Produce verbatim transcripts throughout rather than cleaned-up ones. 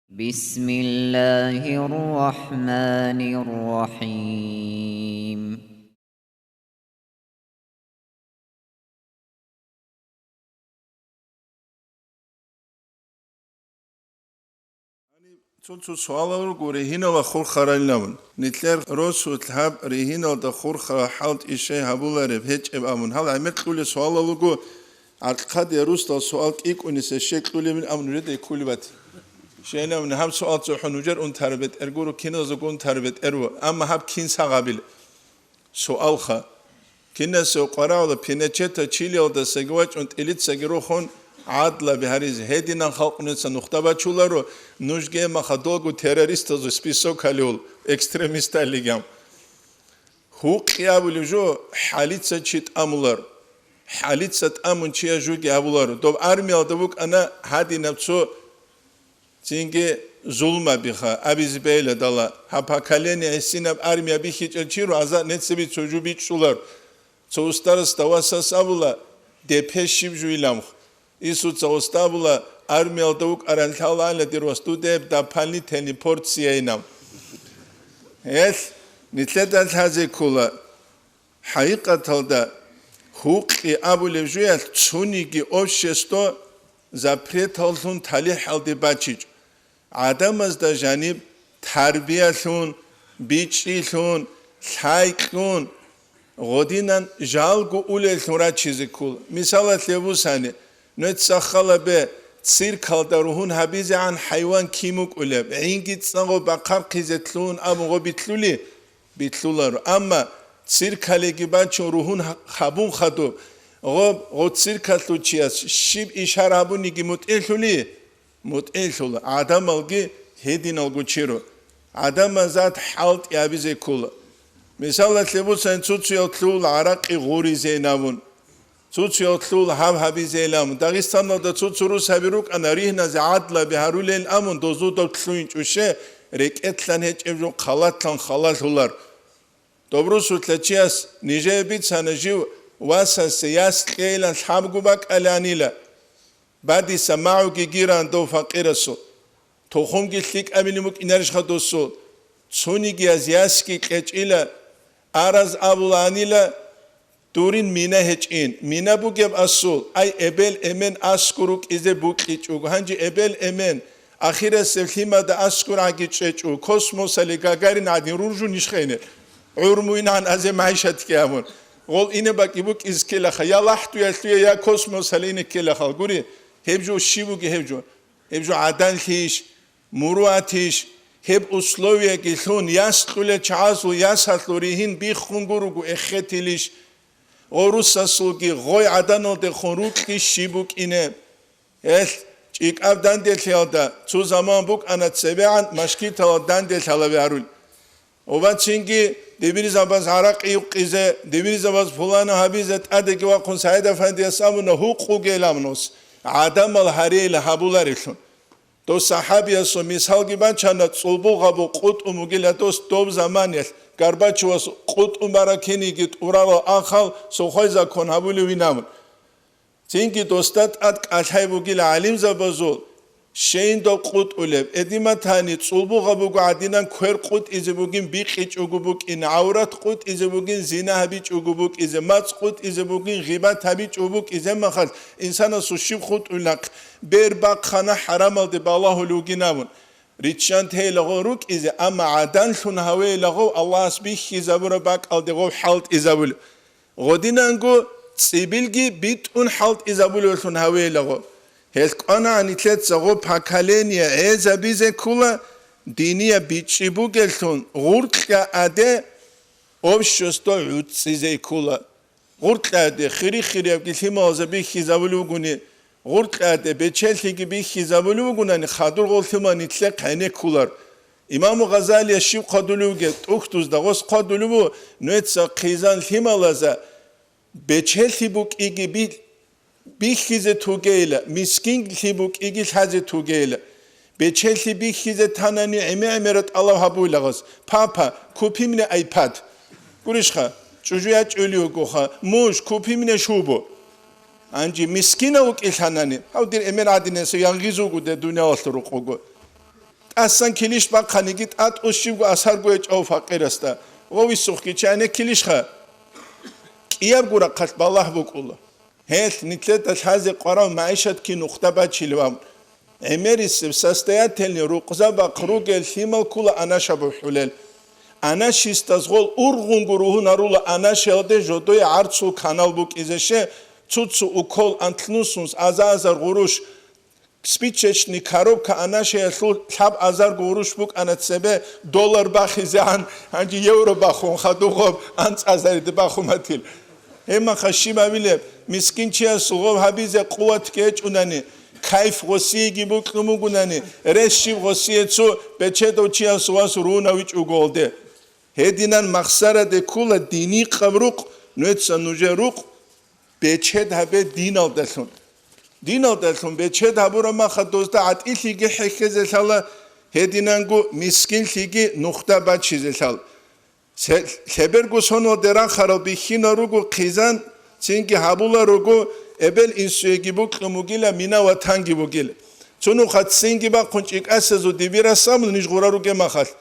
بسم الله الرحمن الرحيم. Цо-цо суалал руго ригьинала хурхаралилан. Нилъер росулъ гьаб ригьиналда хурхарал хӀалтӀи щай гьабулареб гьечӀеб абун. Гьал гӀемер кьулел суалал руго, гӀаркьадия русдал суал кӀикӀуниса щай кьулебин абун, нужеда кколеб батила. Щайин абуни, гьаб суал цохӀо нужер унтараб бетӀер гуро, киназего унтараб бетӀер вуго. Амма гьаб кин сагъабила? Суалха. Кинасев къварагӀула пиначета Чилиялдасаги вачӀун тӀилицаги рухун гӀадлаби гьаризе. Гьединан халкъ нуца нухда бачуларо, нужги гьеб мехалъ долго террористазул список гьалиул, экстремисталлиган. Гьукъи абулев жо, хӀалица чи тӀамуларо. ХӀалица тӀамун чияс жуги гьабуларо. Доб армиялда букӀана гьадинаб цо Цинги зулмабиха абизе бегьиладала, гьаб поколение гьесинаб армия бихьичӀел чи ругӀаза нецаби цо жо бичӀчӀулар. Цо устарасда васас абула, депе щиб жуйилан. Исуца уста абула, армиялда вукӀаран лъалаана дир вас, дуда гьеб дополнительный порцияйилан. Гьелъ нилъеда лъазе ккола. ХӀакъикъаталда, гьукъи абулеб жоялъ цониги общество запреталлъун талихӀалде бачичӀо. ГӀадамазда жаниб тарбиялъун, бичӀчӀилъун, лъай кьун, гъодинан жалго улеллъун рачизе ккола. Мисалалъе бусани, нуца хал гьабе, циркалда ругьун гьабизегӀан хӀайван кин вукӀулеб, гӀинги цӀа гъо бахъархъизе лъугьун абун гъо битлъули? Битлъуларо. Амма циркалиги бачун ругьун гьабун хадуб, гъоб, гъо циркалъул чияс щиб ишар гьабуниги мутӀигӀлъули? МутӀигӀлъула. ГӀадамалги гьединалго чиро. ГӀадамазда хӀалтӀи гьабизе ккола. Мисалалъе бусани, цуцуяв лъугьула гӀаракъи гъуризейин абун. Цуцуяв лъугьула гьаб гьабизейилан абун. Дагъистаналда цуцу рус гьаби рукӀана, ригьназе гӀадлаби гьарулейин абун, дозуда лъугьинчӀо ще, рекӀелъан гьечӀеб жо халатлъан халалъулар. Доб русулъа чияс нижее бицана жив васасе яс кьейилан лъабго бакӀаланила, бадиса магӀуги гиран дов факъирасул. Тухумги лъикӀабилин букӀинарищха досул? Цунигияз ясги кьечӀила, араз абуланила, дурин мина гьечӀин. Мина бугеб асул, ай, эбел-эмен аскӀор рукӀизе букьичӀого. Гьанже эбел-эмен ахирасеб лъимада аскӀоргӀаги чӀечӀо, космосалде Гагарин гӀадин руржунищха гьенир? ГӀур муйнагӀан азе магӀишатги абун. Гъол ине бакӀи букӀизе ккелаха, я лахӀдуялъуе, я космосалде ине ккелахал. Гури, гьеб жо щиб буги гьеб жо? Гьеб жо гӀаданлъийищ, муруатищ? Гьеб условияги лъун, яс кьулел чагӀазул ясалъул ригьин биххун гуруго эхетилищ? Гъорусасулги гъой гӀаданалдехун рукьи щиб букӀине? Гьелъ чӀикӀаб данделъиялда цо заман букӀана цебегӀан машгиталда данделъ гьалабе гьарул. Ва цинги дибирзабаз гӀаракъи юкъизе, дибирзабаз пулана гьабизе тӀадеги вахъун СагӀид-афандияс абуна, гьукъугейилан нус, гӀадамал гьарейила гьабуларелъун. Дов сахӀабиясул мисалги бачана, цӀулбугъабу къутӀун бугила дос дов заманиялъ, Горбачевас къутӀун баракиниги тӀурала ахал сухой закон гьабулев винамун. Цинги досда тӀад кӀалъай бугила гӀалимзабазул, щейин дов къутӀулеб, эдиматани цӀулбугъа буго гӀадинан квер къутӀизе бугин бикъичӀого букӀин, гӀаврат къутӀизе бугин зина гьабичӀого букӀизе, мацӀ къутӀизе бугин гъибат гьабичӀого букӀизе махалъ, инсанасул щиб хутӀулеб нахъ, бер бахъана хӀарамалде балагьулев вугин абун. Риччан тейлаго рукӀизе, амма гӀаданлъун гьавейлаго Аллагьас бихьизабураб бакӀалде гъов хӀалтӀизабулеб. Гъодинанго цӀибилги битӀун хӀалтӀизабулевлъун гьавейлаго. Гьелъ кӀванагӀан нилъеца гъо поколение гӀезабизе ккула, диния бичӀчӀи бугеллъун гъуркьа аде общество гӀуцӀизе ккула. Гъуркьа аде хири-хириябги лъималазда бихьизабулев вугони, гъуркьа аде бечелъиги бихьизабулев вугонани, хадур гъо лъимал нилъехъ гӀенеккулар. Имаму Гъазалияс щиб хъвадулев вугеб, тӀухьдузда гъос хъвадулев вуго, нуеца хъизан лъималазда бечелъи букӀиги би-, бихьизе тугейила, мискинлъи букӀиги лъазе тугейила. Бечелъи бихьизе танани гӀемер-гӀемерал тӀалаб гьабуйлагъас: «Папа, купи мне айпад». Гурищха, чӀужу ячӀулев вугоха: «Муж, купи мне шубу». Гьанже мискинав вукӀилъанани, гьав дир эмен гӀадинасев янгъиз вугоде дуниялалъул рукъого. Асан килищ бахъаниги, тӀатӀу щибго асарго гьечӀо факъирасда. Гъовисухъги чайне килищха? КӀиябго рахъалъ балагь букӀула. Гьелъ нилъеда лъазе къварав магӀишатги нухда бачилван. ГӀемерисеб, состоятельный, рукъзабахъ ругел лъимал ккула анаш абухӀулел. Анашистаз гъол ургъунго ругьунарула анашиялде жодое гӀарцул канал букӀизе, ще, цуцу укол антлънусунс аза-азар гъурущ, спичечный коробка анашиялъул лъаб азарго гъурущ букӀана цебе, доллар бахизегӀан, гьанже евро бахун хадуб гъоб анцӀазариде бахун батил. Гьебмаха щиб абилеб, мискинчиясул гъоб гьабизе къуватги гьечӀунани, кайф гъосиеги букьун бугунани, рес щиб гъосие цо бечедав чиясул вас ругьунавичӀого гъолде. Гьединан махсараде ккула динихъаб рукъ, нуеца нужер рукъ бечед гьабе диналдалъун. Диналдалъун бечед гьабураб маха дозда гӀатӀилъиги хӀехьезе лъала, гьединанго мискинлъиги нухда бачизе лъала. Се-, лъеберго соналде рахарал бихьинал руго хъизан, цинги гьабула руго, эбел-инсуеги букьун бугила, мина-ватанги бугила. Цо нухалъ цинги бахъун чӀикӀасезул дибирас абун ниж гъура ругеб махалъ.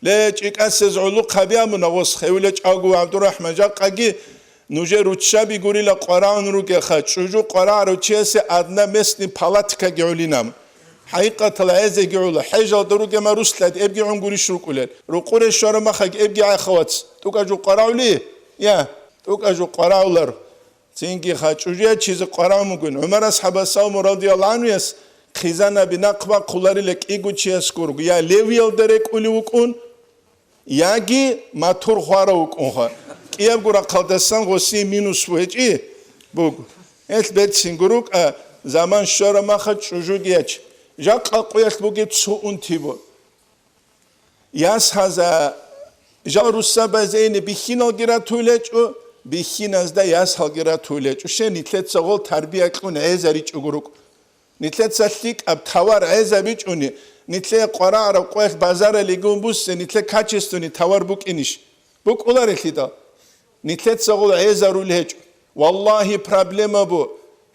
Ле, чӀикӀасез гӀолохъаби абуна гъос, хевила чӀавго ГӀабдурахӀман, жакъаги нужер руччаби гурила къварагӀун ругеха, чӀужу къварагӀарав чиясе одноместный палаткаги гӀолинаб. ХӀакъикъатал гӀезеги гӀола, хӀежалда ругема руслъади эбги гӀун гурищ рукӀулел. Рукъуре щвараб махаги эбги гӀехавац. ТӀукӀа жу къварагӀули? Я, тӀукӀа жу къварагӀулар. Цинги ха чӀужуячизе къварагӀун бугин. ГӀумар асхӀабасалму радияллагьу гӀанхуяс хъизанаби нахъ бахъуларила кӀиго чияс гурого, я левиялда рекӀулев вукӀун, яги матур хварав вукӀунха. КӀиябго рахъалдасан гъосие минус гьечӀи буго. Гьелъ берцин гурукӀа, заман щвара маха чӀужуги яч. Жакъа къуялъ бугеб цо унти бу. Яс гьаза, жал руссабазейни бихьиналги ратулечӀо, бихьиназда ясалги ратулечӀо. Щай нилъеца гъол тарбия кьун гӀезаричӀого рукӀ. Нилъеца лъикӀаб товар гӀезабичӀуни, нилъее къварагӀараб къоялъ базаралигун буссин, нилъе качественный товар букӀинищ? БукӀуларелъидал. Нилъеца гъул гӀезарулел гьечӀо. Валлагьи, проблема бу.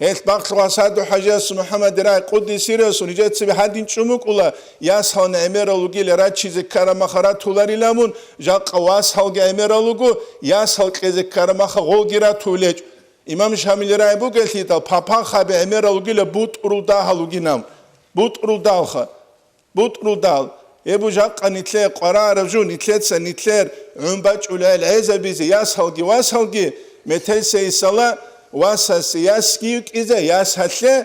Гьелъ бахълъугьа Саду-хӀажиясул МухӀаммад рагӀи къуддиси сирругьу нижецаби гьадин чӀумукӀула, ясал гӀемерал вугила рачизе ккараб маха ратуларила мун, жакъа васалги гӀемерал вуго, ясал кьезе ккараб маха гъолги ратулечӀ. Имам Шамил рагӀи бугелъидал, папахаби гӀемерал вугила бутӀрул дагьал вугинав. БутӀрул далха. БутӀрулдал, гьеб жакъа нилъее къварагӀараб жо, нилъеца нилъер гӀун бачӀулел гӀезабизе ясалги васалги, метерсейисала васасе ясги вукӀизе, ясалъе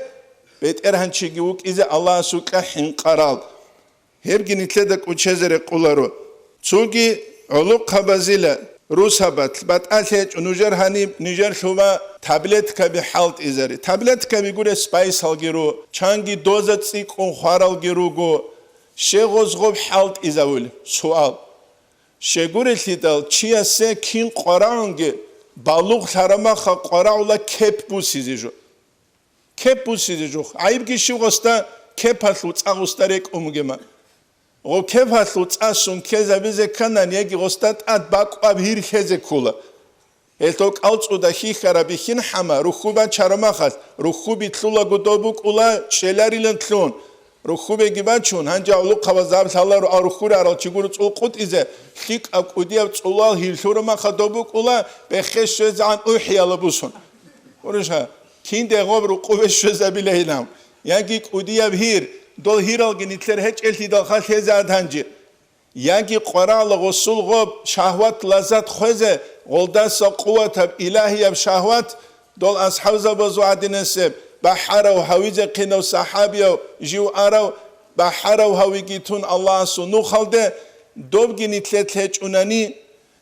бетӀергьанчиги вукӀизе Аллагьасукьа хӀинкъарал. Гьебги нилъеда кӀучезе рекъоларо. Цоги гӀолохъабазила русабат батӀалъи гьечӀо нужер гьаниб, нижер лъума таблеткаби хӀалтӀизари. Таблеткаби гуре спайсалги ру, чанги доза цӀикӀкӀун хваралги руго. Щегъоз гъоб хӀалтӀизавули? Суал. Щегурелъидал чиясе кин къварагӀунги балугълъарамаха къварагӀула кеп бусизе жо. Кеп бусизе жо. ГӀайибги щив гъосда кепалъул цӀа гъосда рекӀун бугема. Гъо кепалъул цӀа сун ккезабизе кканан, яги гъосда тӀад бакӀваб гьир хезе ккула. Гьелъул кӀалцӀуда хьихьараб бихьин хӀама рухьу бачарамахалъ, рухьу битлъулаго доб букӀула чӀеларилан лъун. Рухьу беги бачун, гьанже гӀолохъабаз гьаб лъаларо, а рухьу рарал чигур цӀул къутӀизе, лъикӀаб кӀудияб цӀулал гьилъурамаха доб букӀула, бехе щвезегӀан ухӀияла бусун. Гьуруша, кинде гъоб рукъубе щвезабилейилан. Яги кӀудияб гьир, дол гьиралги нилъер гьечӀелъидалха лъезе гьанже. Яги къварагӀла гъосул гъоб шагьват-лаззат хвезе, гъолдаса къуватаб илагьияб шагьват, дол асхӀабзабазул гӀадинасеб, бахӀарав гьавизехъинав сахӀабияв жив арав, бахӀарав гьавиги тун Аллагьасул нухалде, добги нилъеда лъечӀунани,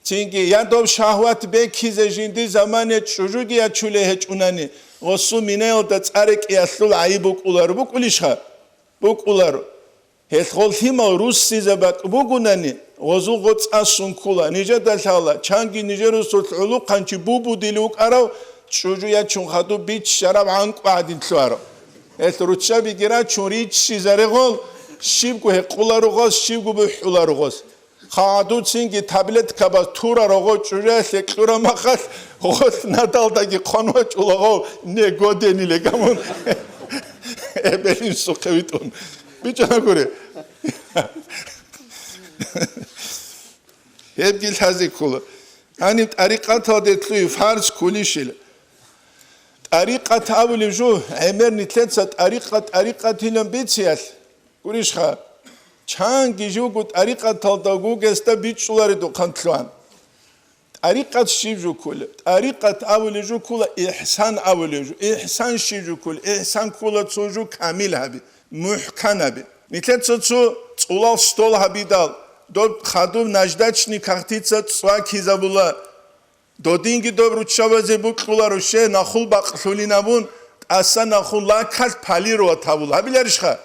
цинги я доб шагьват бекизе жинди замане чӀужуги ячулей гьечӀунани, гъосул минаялда цӀа рекӀиялъул гӀайиб букӀуларо, букӀулищха? БукӀуларо. Гьелъ гъол лъимал руссизаб бакӀ бугунани, гъозул гъоцӀа сункула, нижеда лъала, чанги нижер русулъ гӀулухъанчи бубудили вукӀарав чӀужу ячун хадуб биччараб гӀанкӀу гӀадин лъугьарав. Гьелъ руччабиги рачун риччизаре гъол, щибго гьекъуларо гъоз, щибго бухӀуларо гъоз. Хадуцинги таблеткабаз турарав гъо чӀужуялъе кьурамахалъ, гъолъ надалдаги хъван вачӀула гъов, не годени легамун. Эбелин сухъе витӀун. БичӀана гури. Гьебги лъазе ккола. Гьаниб тӀарикъаталде лъугьи фарз кколищила. ТӀарикъат абулев жо, гӀемер нилъеца тӀарикъат, тӀарикъатилан бициялъ, гурищха, чанги живго тӀарикъаталда вугесда бичӀчӀуларедухъан лъугьан. ТӀарикъат щиб жо кколеб? ТӀарикъат абулев жо ккола, ихсан абулев жо. Ихсан щиб жо кколеб? Ихсан ккола цо жо камил гьаби, мухӀкан гьаби. Нилъеца цо цӀулал стол гьабидал, доб хадуб наждачный кагътица цӀвакизабула. Додинги доб руччабазе букьуларо, ще нахул бакълъулин абун, тӀаса нахул лакалъ полировать гьабула. Гьабиларищха?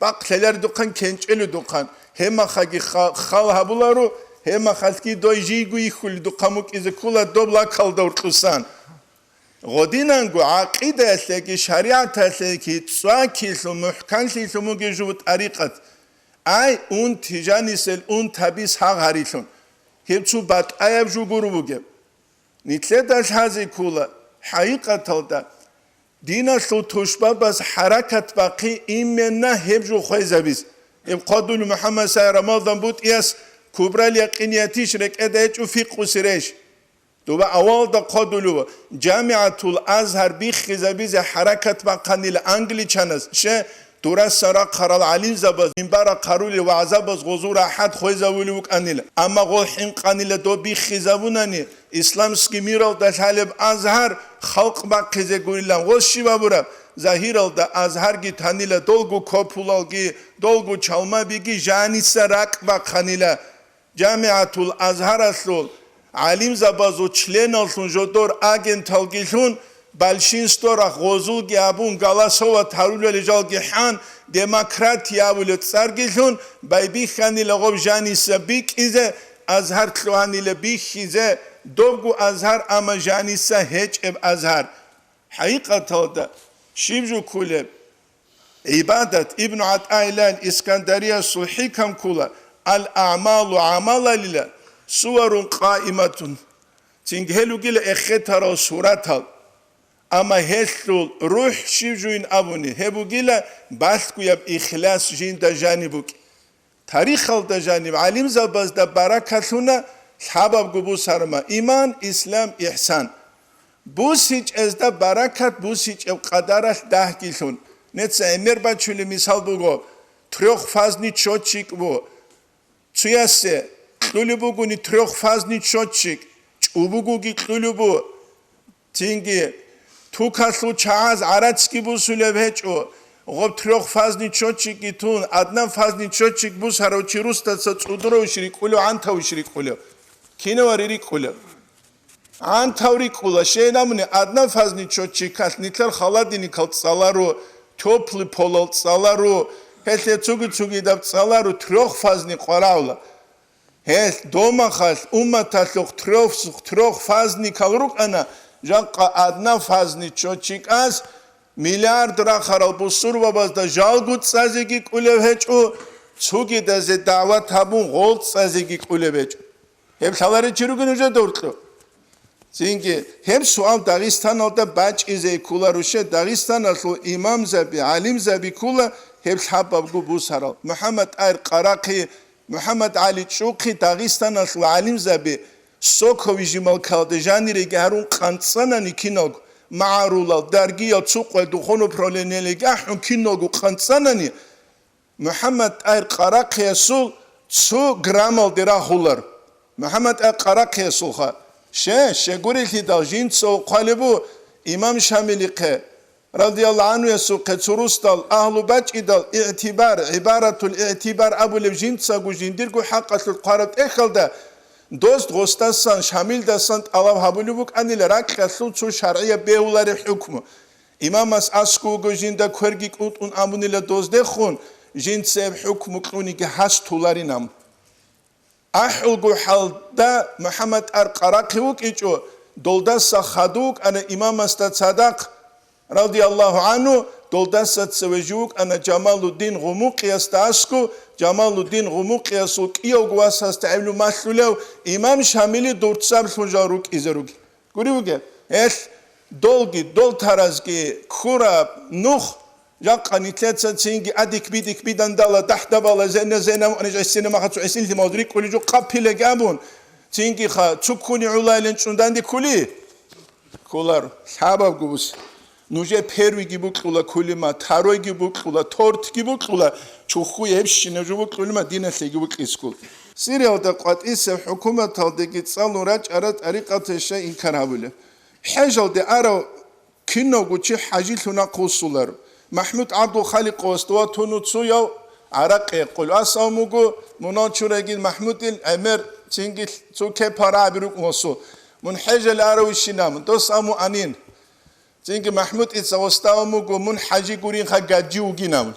Бакълъаларедухъан кенчӀеледухъан, гьемахаги ха-, хал гьабуларо, гьемахалъги дой жийго йихьуледухъан мукӀизе ккола доб лакалда уркьусан. Гъодинанго гӀакъидаялъеги шаригӀаталъеги цӀвакилъун, мухӀканлъилъун бугеб жо тӀарикъат. Ай, унти жанисел унтаби сагъ гьарилъун. Гьеб цо батӀаяб жо гуро бугеб. Нилъеда лъазе ккола, хӀакъикъаталда, диналъул тушбабаз хӀаракат бахъи именно гьеб жо хвезабиз. Гьеб хъвадулев МухӀаммад Сай Рамазан БутӀияс Кубрал Якъиниятищ рекӀеда гьечӀо фикъуси рейш. Доба авалда хъвадулев ва ЖамигӀатул Азгьар биххизабизе хӀаракат бахъанила англичанас, ще, дураса рахъарал гӀалимзабаз минбара хъарулел вагӀзабаз гъозул рахӀат хвезавулев вукӀанила. Амма гъол хӀинкъанила доб биххизабунани, исламский миралда лъалеб Азгьар халкъ бахъизе гурилан гъоз щиб абураб? Загьиралда Азгьарги танила, долго копулалги, долго чалмабиги жаниса ракӀ бахъанила. ЖамигӀатул Азгьаралъул гӀалимзабазул членаллъун жодор агенталгилъун, большинство рахъ гъозулги абун, голосовать гьарулел жалги хӀан, демократия абулеб цӀаргилъун байбихьанила гъоб жаниса бикӀизе, Азгьар лъугьанила бихьизе, добго Азгьар, амма жаниса гьечӀеб Азгьар. ХӀакъикъаталда щиб жо кколеб? ГӀибадат. Ибну ГӀатаилан Искандариясул хӀикам ккола: «Ал-аъмалу», гӀамалалила, «суварун къаиматун», цинги гьел ругила эхетарал суратал. Амма гьелъул рухӀ щиб жуин абуни, гьеб бугила балъгояб ихлас жинда жаниб букӀин. Тарихалда жаниб гӀалимзабазда баракат лъуна лъабабго бусарма: иман, ислам, ихсан. БусичӀезда баракат бусичӀеб къадаралъ дагьги лъун. Нецц гӀемер бачулеб мисал буго: трёхфазный счётчик бу. Цуясе кьулеб бугони трёхфазный счётчик, чӀубугоги кьулеб бу. Цинги тукалъул чагӀаз гӀарацги бусулеб гьечӀо, гъоб трёхфазный счётчикги тун, однофазный счётчик бусарав чи русдаса цӀудуравищ рикӀкӀулев, гӀантавищ рикӀкӀулев? Кинавари рикӀкӀулев? ГӀантав рикӀкӀула, щайин абуни, однофазный счётчикалъ нилъер холодильникал цӀаларо, тёплый полал цӀаларо, гьелъе цуги-цугидаб цӀаларо, трёхфазный къварагӀула. Гьелъ домахалъ умматалъухъ трёх-, трёхфазникал рукӀана, жакъа однофазный счётчикас миллиард рахарал бусурбабазда жалго цӀазеги кӀулев гьечӀо, цугидазе дагӀват гьабун гъол цӀазеги кӀулев гьечӀо. Гьеб лъаларев чи ругин нужеда гьоркьоб? Цинги гьеб суал Дагъистаналда бачӀизе кколаруше, Дагъистаналъул имамзаби, гӀалимзаби ккола гьеб лъабабго бусарал. МухӀаммад ТӀагьир Къарахъи, МухӀаммад ГӀали ЧӀухъи Дагъистаналъул гӀалимзаби соковый жималкалда жаниреги гьарун къанцӀанани киналго, магӀарулал, даргиял, цукъвай, духовный управлениялиги ахӀун киналго къанцӀанани, МухӀаммад ТӀагьир Къарахъиясул цо граммалде рагьулар. МухӀаммад ТӀагьир Къарахъиясулха. Ще, щегурелъидал жинца хъвалеб бу имам Шамилихъе, радияллагьу гӀанхуясухъе, цо русдал, агьлу бачӀидал, игӀтибар, гӀибаратул игӀтибар абулеб жинцаго жиндирго хӀакъалъулъ хъвараб тӀехьалда, дос гъосдасан, Шамилдасан тӀалаб гьабулеб букӀанила ракьалъул цо шаргӀияб бегьулареб хӀукму. Имамас аскӀов вуго жинда кверги кӀутӀун абунила доздехун, жинца гьеб хӀукму кьуниги гьас толарин абун. АхӀулго хӀалда МухӀаммад ТӀагьир Къарахъи вукӀичӀо, долдаса хадув вукӀана имамасда цадахъ, радияллагьу гӀанху, долдаса цеве жив вукӀана Жамалуддин Гъумукъиясда аскӀов, Жамалуддин Гъумукъиясул кӀиявго васасда гӀевлу малъулев имам Шамили дурцаблъун жал рукӀизе ругел. Гури бугеб, гьелъ долги, дол таразги ккураб нух, Жакъа нилъеца цинги адик-бидик бидандала дагьдабала зена-зена муъниж гӀисина махацу гӀисинлъи мавз рикӀкӀули жо къапилаги абун, цинги ха цуккуни гӀулайлин чӀунданди ккули? Кколар, лъабабго бус. Нужер первыйги букьула ккулима, второйги букьула, тортги букьула, чухху гьебщинаб жо букьулима, диналъеги букьискул. Сириялда къватӀисеб хӀукуматалдеги цӀалун рачӀара тӀарикъатал щай инкар гьабулеб. ХӀежалде арав кинавго чи хӀажилъун нахъвуссуларо. МахӀмуд ГӀабдулхаликъовас дова тунуцуяв гӀаракъи къуласав муго, мунал чурагил МахӀмудил гӀемер цинги цо кепара абирукӀун васу. Мун хӀежале аравищинаб, дос аму анин. Цинги МахӀмудица гъостав муго, мун хӀажи гуринха гаджи вугинаб.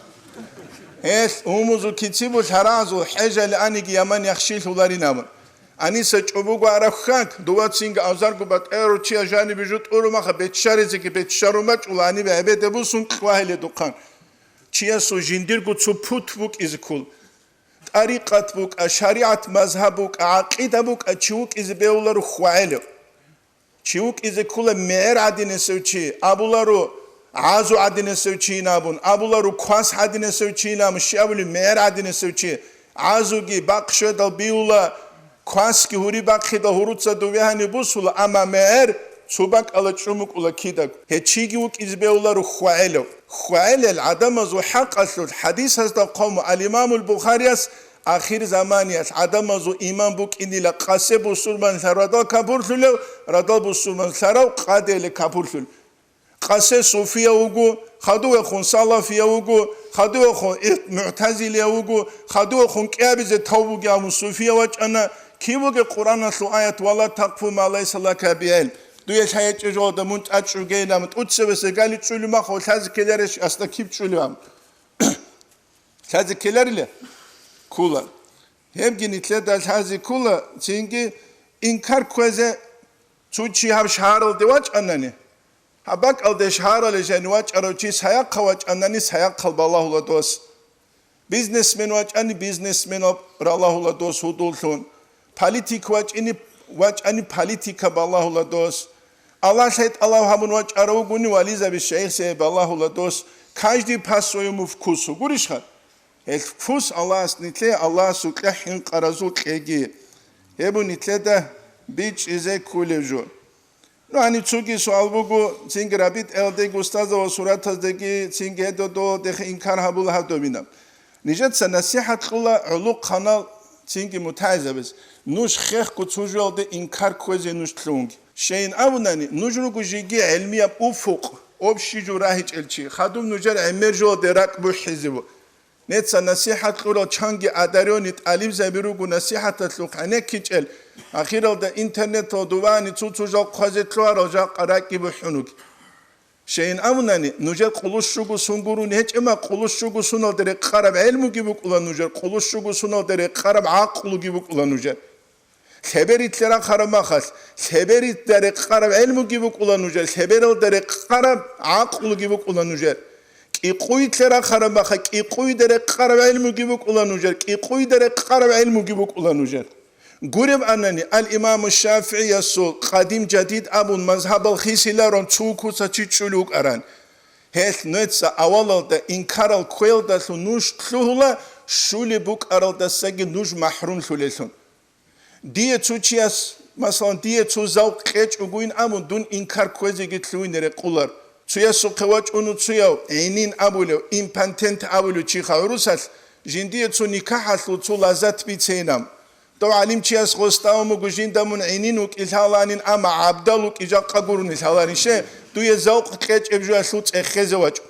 Гьелъ умузул кицибул гьаразул хӀежале аниги яман яхшилъуларинаб. Аниса чӀобого араб хьаг, дувацинги авзарго батӀаярав чияс жанибе жо тӀурумаха, бетчаризеги бетчарун бачӀула, гьанибе гӀебеде бусун кьвагьиле духъан. Чиясул жиндирго цо пут букӀизе ккол. ТӀарикъат букӀа, шаригӀат мазгьаб букӀа, гӀакъида букӀа, чи вукӀизе бегьуларо хьвагӀелев. Чи вукӀизе ккола мегӀер гӀадинасев чи, абуларо, гӀазу гӀадинасев чийин абун, абуларо, квас гӀадинасев чийин абун, щиб абулеб, мегӀер гӀадинасев чи, гӀазуги бахъ щведал биула, квасги гьури бахъидал гьуруца дувегьани бусула, амма мегӀер цо бакӀала чӀумукӀула кидаг. Гьечиги вукӀизе бегьуларо хьвагӀелев. ХьвагӀелел гӀадамазул хӀакъалъулъ хӀадисазда хъваму ал-Имамул Бухарияс Ахир заманиялъ гӀадамазул иман букӀинила къасе бусурманлъа радал капурлъулев, радал бусурманлъарав къадеялъе капурлъул. Къасе суфияв вуго, хадувехун салафияв вуго, хадувехун мугӀтазилияв вуго, хадувехун кӀиабизе тавбуги абун суфияв вачӀана, кибуги Къуръаналъул аят: «Ва ла такъфу ма лайса лака бигӀилм». Дуе лъай гьечӀеб жоялда мун тӀад чӀугейилан, тӀуцебесеб гали чӀулев махав лъазе ккеларищ, асда киб чӀулев абун. Лъазе ккеларила? Ккола. Гьебги нилъеда лъазе ккола, цинги инкар кквезе цо чи гьаб шагьаралде вачӀанани, гьаб бакӀалде шагьарале жани вачӀарав чи, саяхъав вачӀанани, саяхъал балагьула дос. Бизнесмен вачӀани, бизнесменал ралагьула дос гьудуллъун. Политик вачӀини, вачӀани политика балагьула дос. Аллагь лъай тӀалаб гьабун вачӀарав вугони, вализаби шайихсей балагьула дос. Каждый по-своему вкусу. Гурищха? Гьел вкус Аллагьас нилъее, Аллагьасукьа хӀинкъаразул кьеги. Гьеб нилъеда бичӀчӀизе кколев жо. Ну, гьаниб цоги суал буго, цинги рабитӀаялдеги, устазда ва суратаздеги, цинги гьедодолдехъ инкар гьабула гьадобина. Нижеца насихӀат кьула гӀолохъанал цинги мутагӀилзабаз, нуж хехго цо жоялде инкар кквезе нуж лъунги. Щайин абунани, нуж руго жеги гӀелмияб уфукъ, общий жо рагьичӀел чи, хадуб нужер гӀемер жоялде ракӀ бухӀизе ву. Неца насихӀат кьурал чанги одарённый тӀалибзаби руго насихӀаталъухъ гӀенеккичӀел, ахиралда интернеталда вани цо-цо жал хъвазе лъугьарал жакъа ракӀги бухӀун вуги. Щайин абунани, нужер къулущуго сон гурони гьечӀема, къулущуго соналда рекъараб гӀелмуги букӀула нужер, къулущуго соналда рекъараб гӀакълуги букӀула нужер. Лъеберилъе рахъараб махалъ, лъеберилда рекъараб гӀелмуги букӀула нужер, лъебералда рекъараб гӀакълуги букӀула нужер. КӀикъуйлъе рахъараб маха, кӀикъуйда рекъараб гӀелмуги букӀула нужер, кӀикъуйда рекъараб гӀелмуги букӀула нужер. Гуреб анани, ал-Имаму ШафигӀиясул къадим-жадид абун мазгьабал хисиларун цо куца чи чӀулев вукӀаран. Гьелъ нуеца авалалда инкарал кквеялдалъун нуж лъугьула, щулеб букӀаралдасаги нуж махӀрумлъулелъун. Дие цо чияс, масалан, дие цо завкъ кьечӀогойин абун, дун инкар кквезеги лъугьине рекъолар. Цоясухъе вачӀун цояв, гӀинин абулев, импотент абулев чиха гӀурусалъ, жиндие цо никахӀалъул цо лаззат бицейинан. Дов гӀалимчияс гъостав муго жинда мун гӀинин вукӀи лъаланин, амма гӀабдал вукӀи жакъа гурони лъаланише, дуе завкъ кьечӀеб жоялъул цӀехезе вачӀун.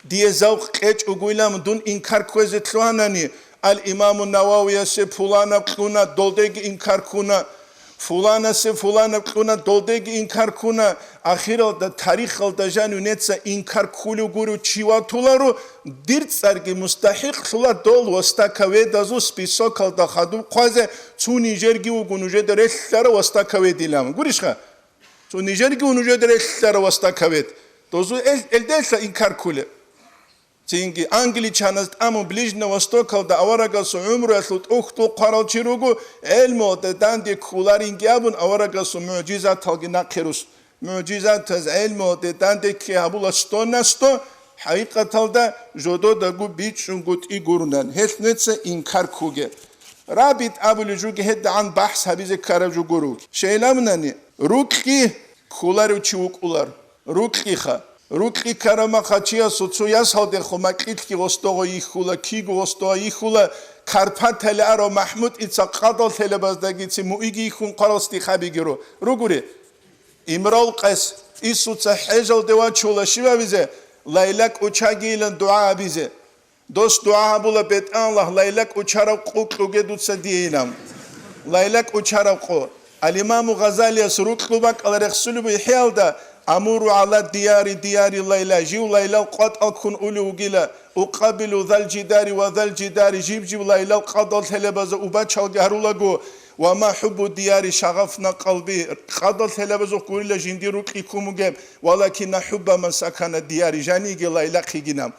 Дие завкъ кьечӀогойилан дун инкар кквезе лъугьанани, ал-Имаму Нававиясе, пуланаб кьуна, долдеги инкар ккуна, фуланасе, фуланаб кьуна, долдеги инкар ккуна, ахиралда тарихалда жанив неца инкар ккулев гурев чи ватуларо, дир цӀарги мустахӀикълъула дол востоковедазул списокалда хадуб хъвазе, цо нижерги вуго нужеда релълъарав востоковедилан. Гурищха? Цо нижерги вуго нужеда релълъарав востоковед. Дозул эл-, элделъа инкар ккулеб. Цинги англичаназ тӀамун Ближний Востокалда аварагасул гӀумруялъул тӀухьдул хъварал чи руго, гӀелмуялде данде кколаринги абун аварагасул мугӀжизаталги нахъе рус. МугӀжизатаз гӀелмуялде данде кке гьабула сто на сто, ХӀакъикъаталда жододаго бичӀчӀунгутӀи гурунан, гьелъ нуца инкар ккуге. Рабит абулев жуги гьедагӀан бахӀс гьабизе ккараб жо гуруг. Щайилабунани, рукьи кколарев чи вукӀулар. Рукьиха. Рукьи ккарамаха чиясул цо ясалдехун макьилъги гъосдого йихьула, киго гъосдого йихьула, Карпатале арав МахӀмудица къадал лъелебаздагицин муиги йихьун хъварал стихабиги ру-, ругури. Имрал къайс, Исуца хӀежалде вачула щибабизе, лайла кӀучагийилан дугӀа абизе. Дос дугӀа гьабула, БетӀаллагь, лайла кӀучараб къо кьуге дуца дие инан. Лайла кӀучараб къо. Ал-Имаму Гъазалияс рукьу бакӀал рехсулеб ихӀиялда, амуру гӀала дияри, дияри лайла, жив лайлал къватӀал ккун улев вугила, укъабилу зал жидари ва зал жидари, жиб-жиб лайлал къадал лъелебаза убачалги гьарулаго, ва ма хӀуббу дияри шагъафна къалби, къадал лъелебазухъ гурила жиндир рукьи ккун бугеб, валакинна хӀубба ман сакана дияри, жаниги лайлахъигинаб.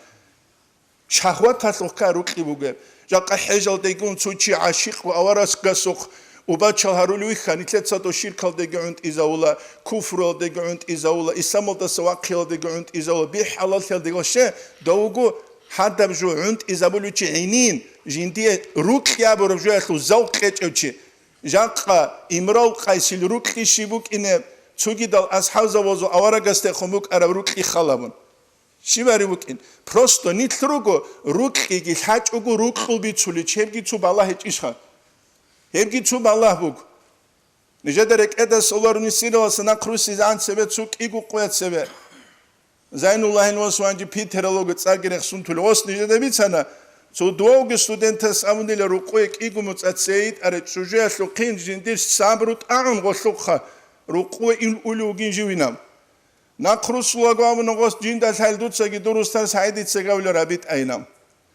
Шагьваталъухъ ккар рукьи бугеб. Жакъа хӀежалдегун цо чи гӀашикъ ва аварагасухъ убачал гьарулев вихьа, нилъеца дов ширкалдеги гӀунтӀизавула, куфруялдеги гӀунтӀизавула, исламалдаса вахъиялдеги гӀунтӀизавула, бихӀ-хӀалалъиялдеги, ваще, дов вуго гьадаб жо гӀунтӀизабулев чи гӀинин, жиндие рукьи абураб жоялъул завкъ кьечӀев чи. Жакъа Имрал къайсил рукьи щиб букӀине, цогидал асхӀабзабазул аварагасдехун букӀараб рукьи халабун. Щибари букӀин. Просто нилъ руго, рукьиги лъачӀого рукьул бицулел, гьебги цо балагь гьечӀищха? Гьебги цо балагь буго. Нижеда рекӀеда соларни сираласа нахъ руссизегӀан цебе цо кӀиго къоя цебе. Зайнуллагьин вас ванжи Питералого цӀарги рехсун тулев. Ос нижеда бицана, цо дугьавги студентас абунила рукъуе кӀиго муцӀа цей йитӀарай чӀужуялъухъин жиндир сабру тӀагӀун гъолъухъа, рукъуе ил улев вугин живинаб. Нахъ руссулаго абуна гъос, жинда лъай дуцаги дур устар СагӀидица гавлил рабитӀайна.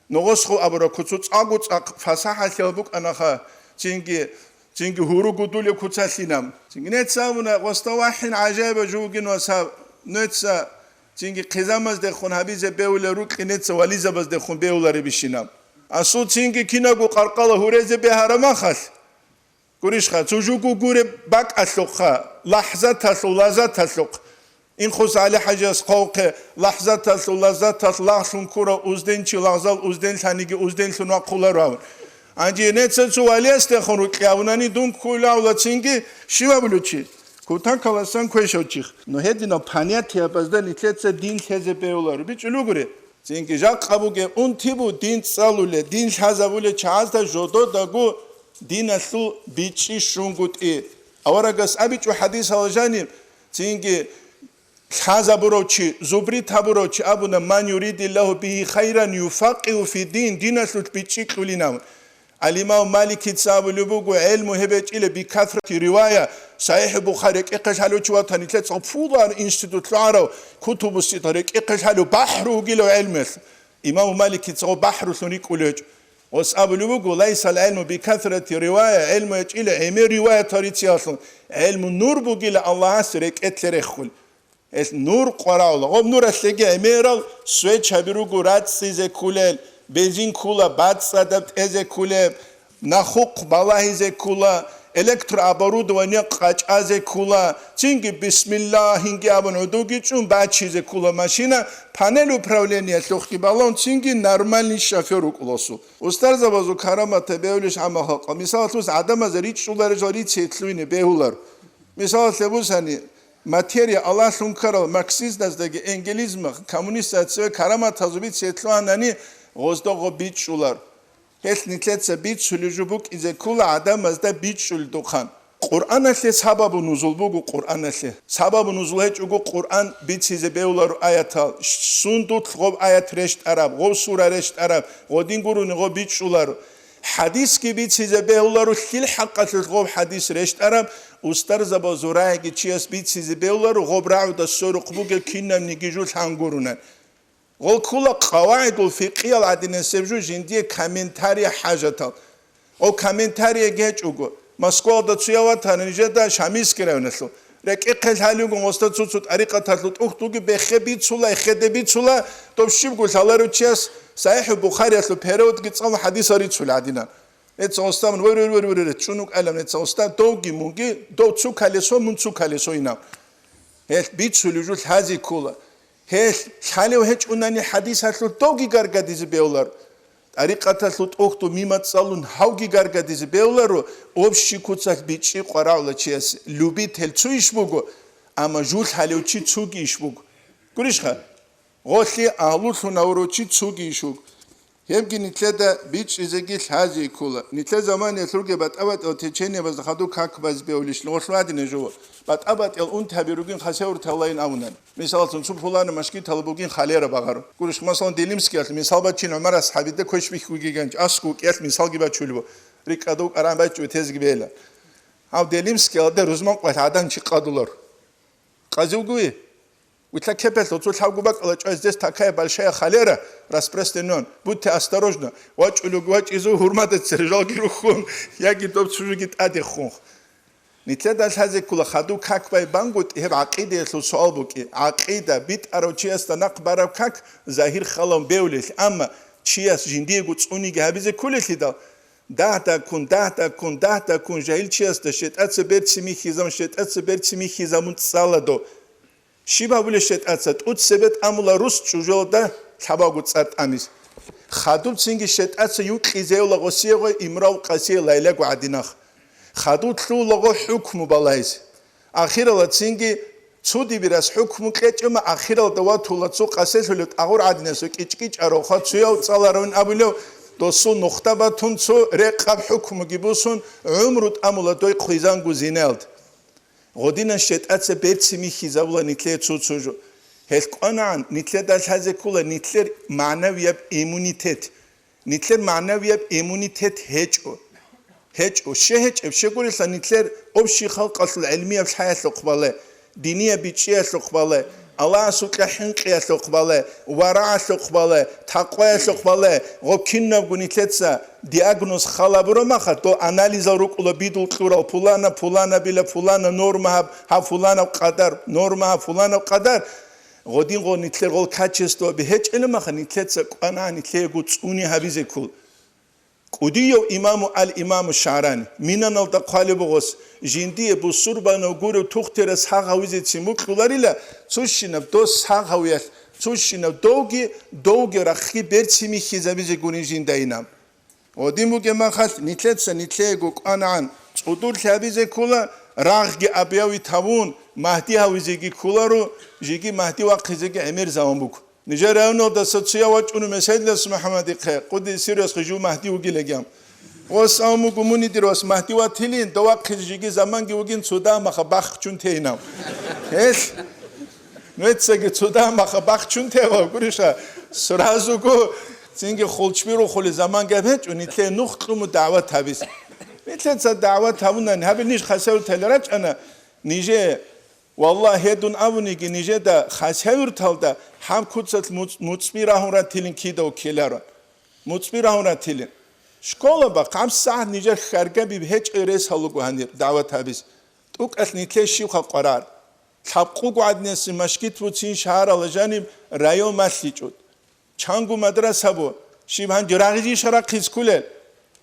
Ногъосхъо абураб куцу цӀакъго цӀакъ фасахӀалъиял букӀанаха, цинги, цинги гьуру гудулеб куцалъина. Цинги нецц абуна, гъосда вахӀин гӀажаиба жугин ва саб, нецца цинги хъизамаздехун гьабизе бевулел рукьи нецца вализабаздехун бевуларебищина. Асул цинги кинабго къаркъала гьурезе бегьарамахалъ. Гурищха, цо жуго гуреб бакӀалъухъа, лахӀзаталъул лаззаталъухъ. Инхус ГӀали-ХӀажияс хъвавухъе, лахӀзаталъул лаззаталъ лагълъун ккурав узденчи лагъзал узденлъаниги узденлъун вахъуларо абун. Гьанже нецца цо валиясдехун рукьи абунани дун ккуйла авлацинги щив абулев чи? Кутакаласан квешав чих. Но гьединал понятиябазда нилъеца дин лъезе бегьуларо. БичӀчӀулугури. Цинги жакъа бугеб унти бу дин цӀалуле, дин лъазабуле чагӀазда жододаго диналъул бичӀчӀи щунгутӀи. Аварагас абичӀо хӀадисалда жаниб, цинги лъазабурав чи, зубрит гьабурав чи абуна, «Ман юридиллагьу бигьи хайран юфаккъигьу фиддин», диналъулъ бичӀчӀи кьулинав. Ал-Имам Маликица абулеб буго, гӀелму гьеб гьечӀила бикасрати ривая, СахӀихӀ Бухари рекӀехъе лъалев чи ватани, нилъеца пулан институт лъугӀарав, кутубу ситта рекӀехъе лъалев бахӀру вугилав гӀелмуялъ. Имам Маликица гъо бахӀрулъун рикӀкӀулев гьечӀо. Гъос абулеб буго, «Лайсал гӀелму бикасрати ривая», гӀелму гьечӀила гӀемер риваятал рициялъун, гӀелму нур бугила Аллагьас рекӀелъе реххул. Гьелъ нур къварагӀула. Гъоб нуралъеги гӀемерал свечаби руго рацӀцӀизе кколел, бензин ккола бацӀцӀадаб тӀезе кколеб, нахухъ балагьизе ккола, электрооборудование къачӀазе ккола, цинги бисмиллагьинги абун гӀодовги чӀун бачизе ккола машина, панель управлениялъухъги балагьун, цинги нормальный шофер вукӀула асул. Устарзабазул караматаб бегьулищ гӀамал халкъа? Мисалалъе, гӀадамазе ричӀчӀуларел жал рицин лъугьине бегьулар. Мисалалъе бусани, материя алалъун ккарал марксизмаздаги энгелизма, коммунистазда цеве караматазул бицине лъугьанани, гъозда гъо бичӀчӀулар. Гьелъ нилъеца бицулеб жо букӀизе ккола гӀадамазда бичӀчӀулдухъан. Къуръаналъе сабабу нузул буго, Къуръаналъе. Сабабу нузул гьечӀого Къуръан бицизе бегьуларо аятал, сундулъ гъоб аят рещтӀараб, гъоб сура рещтӀараб, гъодин гурони гъо бичӀчӀуларо. ХӀадисги бицизе бегьуларо, лъил хӀакъалъулъ гъоб хӀадис рещтӀараб, устарзабазул рагӀиги чияс бицизе бегьуларо, гъоб рагӀуда сорухъ бугеб кинабниги жо лъан гурони. Гъол ккола къавагӀидул фикъиял гӀадинасеб жо жиндие комментарий хӀажатал. Гъол комментарий гьечӀого, Москвалда цояв ватана нижеда Шамильский районалъул. РекӀехъе лъалигун гъосда цо-цо тӀарикъаталъул тӀухьдулги бехе бицула, эхеде бицула, доб щибго лъаларев чияс СахӀихӀул Бухариялъул переводги цӀалун хӀадисал рицулел гӀадинан. Эца гъосда мун, вер, вер, вер, вер, вер, чӀун вукӀалан эца гъосда, довги мунги, дов цо колесо, мун цо колесо инав. Гьелъ бицулеб жо лъазе ккола. Гьелъ лъалев гьечӀунани хӀадисалъул довги гаргадизе бевлар. ТӀарикъаталъул тӀухьдул мимат цӀалун гьавги гаргадизе бевларо, общий куцалъ бичӀчӀи къварагӀула чияс любитель цо иш буго, амма жул гьалев чи цоги иш буго. Гурищха? Гъолъи агьлулъун гьавурав чи цоги иш вуго. Гьебги нилъеда бичӀчӀизеги лъазе ккола. Нилъер заманиялъулги батӀа-батӀиял течениябазда хадуб как базе бевлищ гъолъ вадине жо. БатӀа-батӀиял унтаби ругин хасавюрталайин абунан. Мисалалъун, цо пулана машгитала бугин халера багъарун. Гурищ, масалан, Делимскиялъ мисал бачин, ГӀумар асхӀабида квеш бихьуги ганч, аскӀов кӀиялъ мисалги бачулеб. РикӀкӀадав кӀаран бачӀу тезги бела. Гьав Делимскиялда рузман къвалъ гӀадан чи къадулар. Къазивгуи? Вилъа кепелъ цо лъабго бакӀала чӀвай, здесь такая большая холера, распространён. Будьте осторожны. ВачӀулев вачӀизу гьурмада цержалги рухун, яги доб цужуги тӀаде хун. Нилъеда лъазе ккола хадуб как бай бангутӀи гьеб гӀакъидаялъул суал букӀи. ГӀакъида, битӀарав чиясда нахъ бараб как загьир халаун бевлел, амма чияс жиндиего цӀуниги гьабизе кколелъидал, дагь-дагьккун, дагь-дагьккун, дагь-дагьккун жагьил чиясда щетӀаца берцин михьизабун, щетӀаца берцин михьизабун цӀаладо. Щиб гьабулеб щетӀаца? ТӀуцебе тӀамула рус чӀужуялда лъабавго цӀар тӀамиз. Хадубцинги щетӀаца юкьизейула гъосиего имрав къасие лайлаго гӀадинах. Хадуб лъулаго хӀукму балайз. Ахиралацинги цо дибирас хӀукму кьечӀома, ахиралда ватула цо къаселъулев тӀагъур гӀадинасул кӀичӀ-кӀичӀаравха цояв цӀаларавин абулев, досул нухда батун цо рекъаб хӀукмуги бусун, гӀумру тӀамула дой хъвизанго зинаялд. Гъодинан щетӀаца берцин михьизабула нилъее цо-цо жо. Гьелъ кӀванагӀан, нилъеда лъазе ккола нилъер магӀнавияб иммунитет. Нилъер магӀнавияб иммунитет гьечӀо. ГьечӀо. Щай гьечӀеб? Щайгурелъа нилъер общий халкъалъул гӀелмияб лъаялъухъ бале, динияб бичӀчӀиялъухъ бале, Аллагьасукьа хӀинкъиялъухъ бале, варагӀалъухъ бале, такъваялъухъ бале, гъоб кинабго нилъеца диагноз хал гьабурамаха, дол анализал рукӀула бидул кьурал пулана, пуланабила пулана норма гьаб, гьаб пуланаб къадар, норма гьаб пуланаб къадар. Гъодин гъо нилъер гъол качествоби гьечӀилимаха, нилъеца кӀвана нилъеего цӀуни гьабизе ккол. КӀудияв имаму ал-Имаму ШагӀрани, Минаналда хъвалеб бугос, жиндие бусурбанав гурев тухтирас гьагъ гьавизецин мукьуларила, цущинаб дос гьагъ гьавиялъ, цущинаб довги, довги рахъги берцин михьизабизе гурин жиндайинаб. Гъодин бугеб махалъ, нилъеца нилъеего кӀванагӀан цӀудурлъи гьабизе ккола, рагъги абяви тавун, Магьди гьавизеги кколаро, жеги Магьди вахъизеги гӀемер заман буго. Нижер районалдаса цояв вачӀуна Меседилас МухӀаммадихъе, къуди сирос хижу Магьди вугилаги. Ос ав мугу муни дир вас Магьди ватилин, давахъизе жеги заманги вугин цо дагьмаха бахчун тейнав. Гьелъ, нуецаги цо дагьмаха бахчун тевав гуриша, сразуго цинги хулчби рухули заманги гьаб гьечӀо, нилъе нух кьуму дагӀват гьабиз. Нилъеца дагӀват гьабунани, гьабил ниж хасавтали рачӀана, нижее Валлагь, гьедун абуниги, нижеда хасавюрталда гьаб куцалъ муц-, муцӀби рагьун ратилин кидав ккеларо. МуцӀби рагьун ратилин. Школа бахъ, гьаб сагӀат нижер хьаргабиб гьечӀей рес гьалуго гьанир дагӀват гьабиз. ТӀукӀалъ нилъе щивха къварар. Лъабкъуго гӀадинасин машгит буцин шагьарала жаниб район малъичӀо. Чанго мадраса бу, щиб гьанже рагъизищ рахъиз ккулел?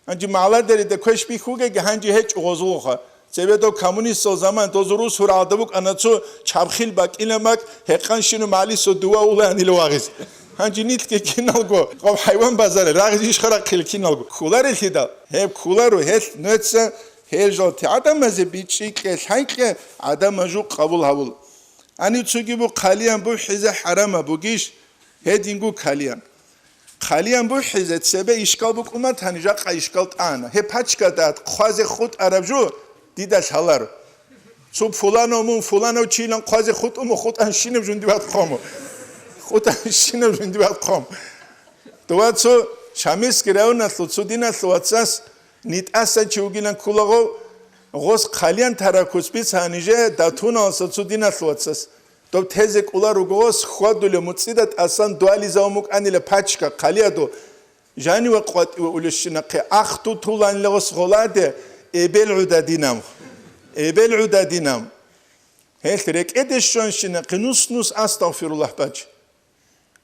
Гьанже магӀладарида квеш бихьугеги гьанже гьечӀо гъозулха. Цебедав коммунистал заман дозу рус гьуралда букӀана цо чабхил бакӀила мак, гьекъанщину малисо дува уланила вагъиз. Гьанже нилъги киналго гъаб хӀайван базаре рагъизищ рахъил киналго. Кколарелъидал? Гьеб кколаро, гьелъ нуеца гьел жалти гӀадамазе бичӀчӀи кье, лъай кье, гӀадамаз жу къабул гьавул. Гьанив цоги бу хъалиян бухӀизе хӀарамаб бугищ? Гьединго хъалиян. Хъалиян бухӀизе цебе ишкал букӀумат, гьаниб жакъа ишкал тӀана. Гьеб пачкада хъвазе хутӀараб жо дида лъаларо. Цо пуланав мун, пуланав чилан хъвазе хутӀуму, хутӀанщинаб жундибад хъому. ХутӀанщинаб жундибад хъому. Дова цо Шамилский районалъул цо диналъул вацас нитӀасан чи вугилан ккулагъов, гъос хъалиян таракус бица гьаниже датуналса цо диналъул вацас. Доб тезе кӀолар руго гъос хьвадулев муцӀида тӀасан дуализавун букӀанила пачка хъалиядул, жаниве къватӀиве улещинахъе ахту туланила гъос гъоладе, эбел гӀуда динам. Эбел гӀуда динам. Гьелъ рекӀеде щванщинахъе нус-нус астагъфируллагь бач.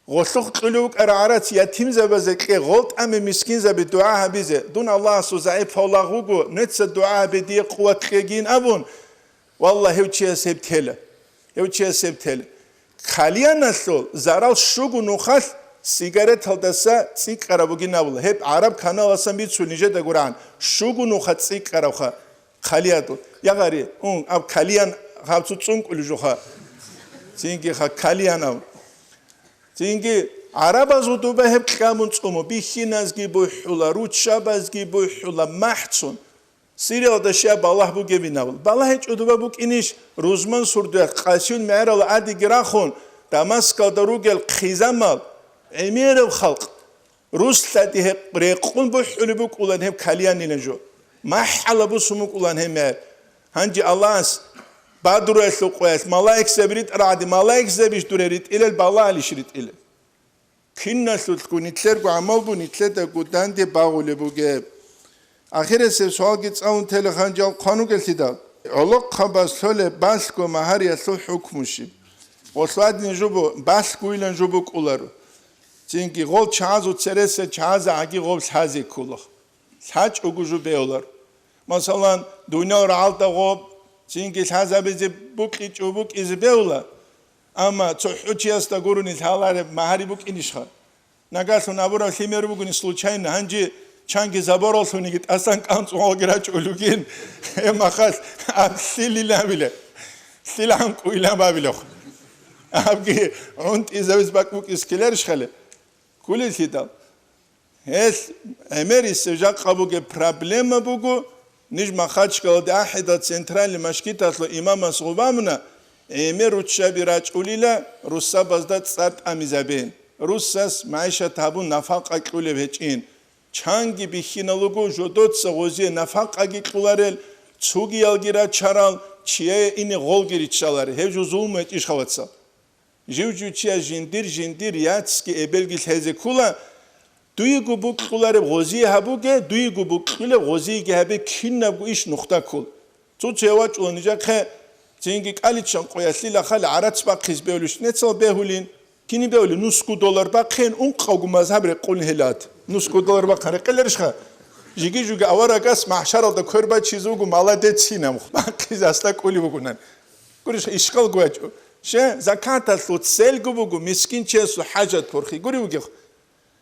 Гъолъухъ кьулев вукӀарал гӀарац ятимзабазе кье, гъол тӀаме мискинзаби дугӀа гьабизе. Дун Аллагьасул загӀипав лагъ вуго, нуеца дугӀа гьабе дие къуват кьегин абун, валлагь, гьев чияс гьеб тела. Гьев чияс гьеб тела. Кальяналъул зарал щуго нухалъ сигареталдаса цӀикӀкӀараб бугин абула. Гьеб гӀараб каналасан бицул нижеда гурагӀан, щуго нуха цӀикӀкӀаравха кальяналъул. Ягъари, ун, аб кальян гьаб цо цӀункӀулев жуха. Цинги ха кальян аб. Цинги гӀарабазул дуба гьеб кьабун цӀумо, бихьиназги бухӀула, руччабазги бухӀула, махӀцун. Сириялда щай балагь бугебин абул. Балагь гьечӀо дуба букӀинищ, рузман сурдуялъ къасиюн мегӀерала адиги рахун, Дамаскалда ругел хъизамал, гӀемераб халкъ, рус лъади гьеб рекъун бухӀулеб букӀулан гьеб кальянилан жо. МахӀала бусун букӀулан гьеб мегӀер. Гьанже Аллагьас Бадруялъул къоялъ малаикзаби ритӀарагӀаде, малаикзабищ дуре ритӀилел, балагьалищ ритӀилел? Киналъулъго нилъерго гӀамал бу нилъедаго данде багъулеб бугеб. Ахирасеб суалги цӀалун телеханжал хъван вугелъидал, гӀолохъабаз лъолеб балъго магьариялъул хӀукму щиб? Гъолъ гьадин жубу, балъгойилан жубу кӀуларо. Цинги гъол чагӀазул цереса чагӀазагӀаги гъоб лъазе ккола. ЛъачӀого жо бегьулар. Масалан, дуниял рагӀалда гъоб цинги лъазабизе букӀичӀо букӀизе бегьула, амма цохӀо чиясда гурони лъалареб магьари букӀинищха? Нагагьлъун абураб лъимер бугони случайно, гьанже чанги забораллъуниги тӀасан кӀанцӀун гъолги рачӀулугин, гьеб махалъ аб лъилилан абилеб, лъилан кӀуйилан абилеб. Абги гӀунтӀизабиз бакӀ букӀиз ккеларищхали? Кколелъидал. Гьелъ гӀемерисев жакъа бугеб проблема буго, ниж Махачкалалде ахӀидал центральный машгиталъул имамас гъубамуна, гӀемер руччаби рачӀулила, русабазда цӀар тӀамизабе. Русас магӀишат гьабун нафакъа кьулеб гьечӀин. Чанги бихьиналуго жодоца гъозие нафакъаги кьуларел, цугиялги рачарал, чияе ине гъолги риччаларе. Гьеб жо зулму гьечӀищха, вацал? Жив-жив чияс жиндир-жиндир яцги эбелги лъезе ккола, дуего букьулареб гъозие гьабуге, дуего букьулеб гъозиеги гьабе, кинабго иш нухда ккол. Цо-цо вачӀула нижахъе, цинги кӀаличчан къоялъила хал гӀарац бахъиз бевлищ нецал бегьулин, кини бевли нусгу доллар бахъин, ункъавго мазгьаб рекъулин гьелат. Нусгу доллар бахъин рекъеларищха? Жиги-жуги аварагас махӀшаралда квер бачизе вуго, молодец гьинаб, бахъизе асла кӀули вугунан. Гурищ, ишкал гуячӀо. Ще, закаталъул цельго буго, мискинчиясул хӀажат борхи гури вугев.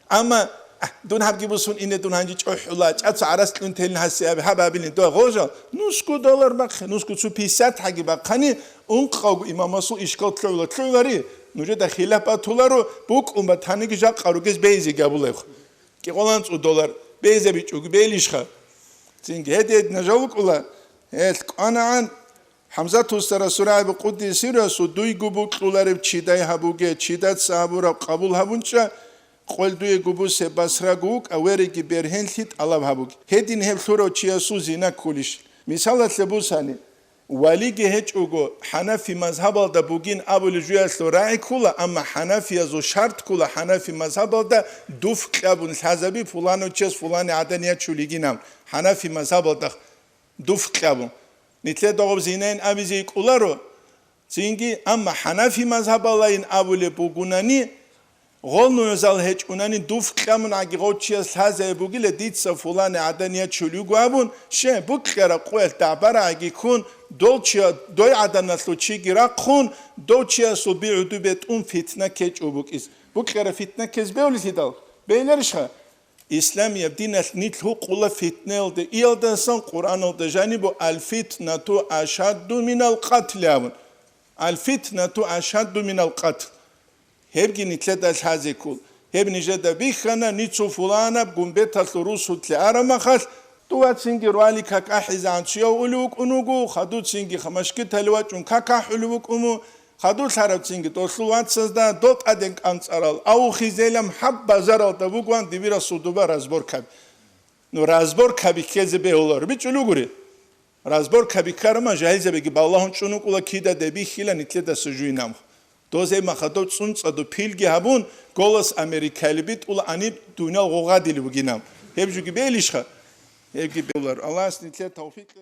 Амма, а, дун гьабги бусун ине, дун гьанжи чӀухӀула, чӀаца гӀарас кьун телин гьаси аби, гьаб абилин, дуа гъожал, нусгу доллар бахъе, нусгу цу пятьдесят гьаги бахъани, ункъавго имамасул ишкал лъугӀула, лъугӀулари, нужеда хилаф батуларо, букӀун батаниги жакъа ругез бейзе габулев. КӀикъолан цӀу доллар бейзе бичӀуги бейлищха? Цинги гьедин нажал вукӀула, гьелъ кӀванагӀан, ХӀамзат устарасул рагӀи къуддиса сирругьу дуйго букьулареб чидай гьабуге, чидаца гьабураб къабул гьабунчӀа, къвел дуего бусеб басраго вукӀа, вериги бергьенлъи тӀалаб гьабуге. Гьедин гьеб лъурав чиясул зина кколищ? Мисалалъе бусани, валиги гьечӀого, хӀанафи мазгьабалда бугин абулеб жуялъул рагӀи ккола, амма хӀанафиязул шарт ккола хӀанафи мазгьабалда дуф кьабун лъазаби, фуланав чияс фулани гӀадан ячулигинаб, хӀанафи мазгьабалда дуф кьабун. Нилъеда гъоб зинайин абизе йикӀуларо, цинги, амма хӀанафи мазгьабалайин абулеб бугунани, гъол нугӀзал гьечӀунани дуф кьамун гӀаги гъов чияс лъазабе бугила, дица фулани гӀадан ячулев вуго абун, ще, букьараб къоялъ дагӀбарагӀаги ккун, дол чия-, дой гӀаданалъул чиги рахъун, дов чиясул би гӀуду бетӀун фитна ккечӀо букӀиз. Букьараб фитна ккез бевлилъидал, бейиларищха? Исламияб диналъ нилъ гьукъула фитнаялде, иялдасан Къуръаналда жанибу: «Аль-фитнату ашадду минал къатли», – абун. «Аль-фитнату ашадду минал къатл». Гьебги нилъеда лъазе ккол. Гьеб нижеда бихьана, ницо фуланаб гумбеталъул русулъе араб махалъ, дувацинги руали какахӀизегӀан цуяв улев вукӀун вуго, хадуцинги машгитале вачӀун какахӀулев вукӀун ву, Хадур лъарабцинги долъул вацазда дол тӀаден кӀанцӀарал, авухизелам гьаб базаралда бугоан дибирасул дуба разборкаби. Ну, разборкаби ккезе бегьулар, бичӀчӀулугури. Разборкаби ккарама, жагьилзабиги балагьун чӀун вукӀула, кидаде бихьила нилъедаса жуйнамх. Дозе махадов цӀунцӀадо пилги гьабун, голос Америкали битӀула, аниб дуниял гъугъадили бугинам. Гьеб жуги бегьилищха? Гьебги бегьулар. Аллагьас нилъе тавфикъ